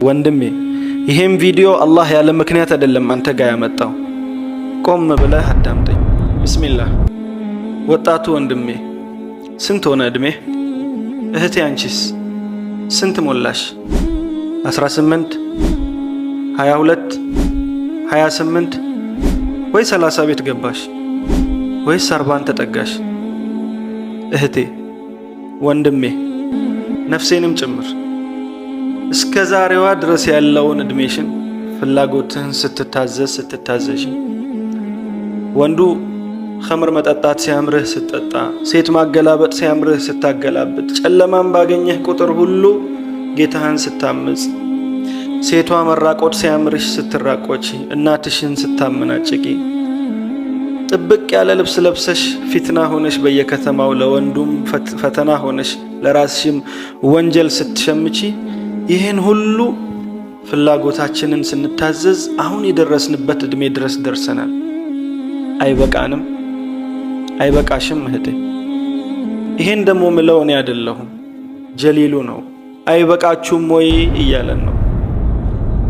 ወንድሜ፣ ይሄም ቪዲዮ አላህ ያለ ምክንያት አይደለም አንተ ጋር ያመጣው። ቆም ብለህ አዳምጠኝ። ብስሚላህ። ወጣቱ ወንድሜ፣ ስንት ሆነ እድሜህ? እህቴ አንቺስ ስንት ሞላሽ? 18፣ 22፣ 28 ወይ 30 ቤት ገባሽ ወይስ 40ን ተጠጋሽ? እህቴ፣ ወንድሜ፣ ነፍሴንም ጭምር፣ እስከ ዛሬዋ ድረስ ያለውን እድሜሽን ፍላጎትህን ስትታዘዝ፣ ስትታዘዥ፣ ወንዱ ኸምር መጠጣት ሲያምርህ ስትጠጣ፣ ሴት ማገላበጥ ሲያምርህ ስታገላብጥ፣ ጨለማን ባገኘህ ቁጥር ሁሉ ጌታህን ስታምጽ፣ ሴቷ መራቆት ሲያምርሽ ስትራቆቺ፣ እናትሽን ስታመናጭቂ፣ ጥብቅ ያለ ልብስ ለብሰሽ ፊትና ሆነሽ በየከተማው ለወንዱም ፈተና ሆነሽ ለራስሽም ወንጀል ስትሸምቺ፣ ይህን ሁሉ ፍላጎታችንን ስንታዘዝ አሁን የደረስንበት እድሜ ድረስ ደርሰናል። አይበቃንም? አይበቃሽም እህቴ? ይሄን ደግሞ ምለው እኔ አይደለሁም፣ ጀሊሉ ነው። አይበቃችሁም ወይ እያለን ነው።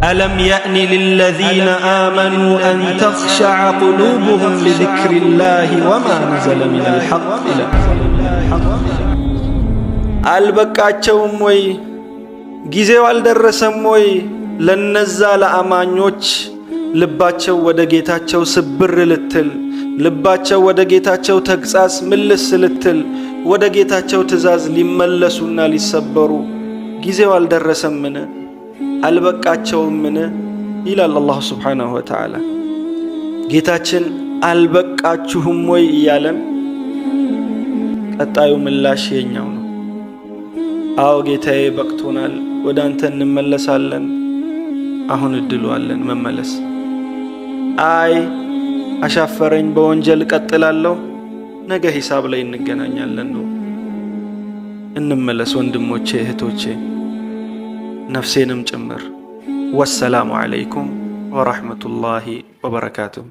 ألم يأن للذين آمنوا أن تخشع قلوبهم لذكر الله وما نزل من الحق ይላል። አልበቃቸውም ወይ? ጊዜው አልደረሰም ወይ? ለነዛ ለአማኞች ልባቸው ወደ ጌታቸው ስብር ልትል፣ ልባቸው ወደ ጌታቸው ተግሳጽ ምልስ ልትል፣ ወደ ጌታቸው ትእዛዝ ሊመለሱና ሊሰበሩ ጊዜው አልደረሰምን? አልበቃቸውምን? ይላል አላሁ ስብሓነሁ ወተዓላ። ጌታችን አልበቃችሁም ወይ እያለን፣ ቀጣዩ ምላሽ የኛው ነው። አዎ ጌታዬ፣ በቅቶናል፣ ወደ አንተ እንመለሳለን። አሁን እድሉ አለን መመለስ። አይ አሻፈረኝ፣ በወንጀል እቀጥላለሁ፣ ነገ ሂሳብ ላይ እንገናኛለን ነው። እንመለስ ወንድሞቼ፣ እህቶቼ፣ ነፍሴንም ጭምር። ወሰላሙ ዓለይኩም ወረሕመቱላሂ ወበረካቱሁ።